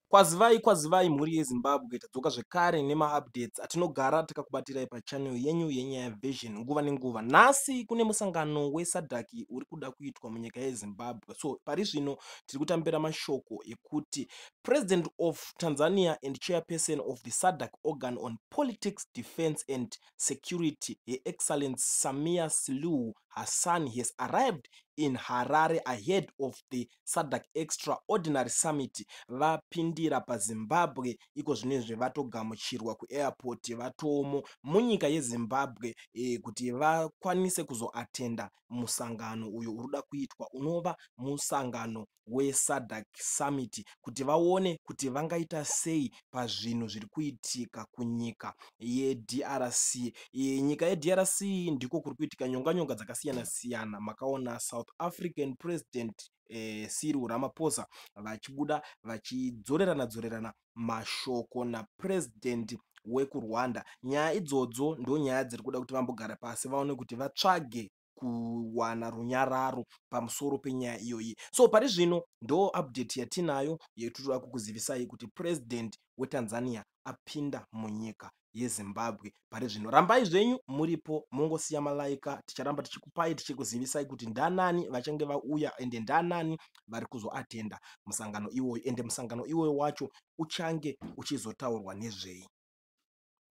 Kwazivai kwazivai mhuri yeZimbabwe, tadzoka zvekare nemaupdates atinogara takakubatirai pachannel yenyu yeNyaya Vision nguva nenguva. Nhasi kune musangano weSADC uri kuda kuitwa munyika yeZimbabwe. So pari zvino tiri kutambira mashoko ekuti President of Tanzania and Chairperson of the SADC organ on Politics, Defense and Security, Her Excellency Samia Suluhu Hassan, has arrived in Harare ahead of the SADC Extraordinary Summit. Vapindira paZimbabwe iko zvinezvi, vatogamuchirwa kuairport, vatomo munyika yeZimbabwe kuti vakwanise kuzoatenda musangano uyo uri kuda kuitwa, unova musangano weSADC Summit, kuti vaone kuti vangaita sei pazvinhu zviri kuitika kunyika yeDRC. Nyika yeDRC ndiko kuri kuitika nyonga nyonga dzakasiyana siyana. Makaona South African President Cyril Ramaphosa vachibuda vachidzorerana dzorerana mashoko napresident wekuRwanda. Nyaya idzodzo ndo nyaya dziri kuda kuti vambogara pasi, vaone kuti vatsvage kuwana runyararo pamusoro penyaya iyoyi. So pari zvino ndo update yatinayo yetinoda kukuzivisai kuti president weTanzania apinda munyika yeZimbabwe pari zvino. Rambai zvenyu muripo, mongosiya malike. Ticharamba tichikupai, tichikuzivisai kuti ndanani vachange vauya ende ndanani vari kuzoatenda musangano iwoyo, ende musangano iwoyo wacho uchange uchizotaurwa nezvei.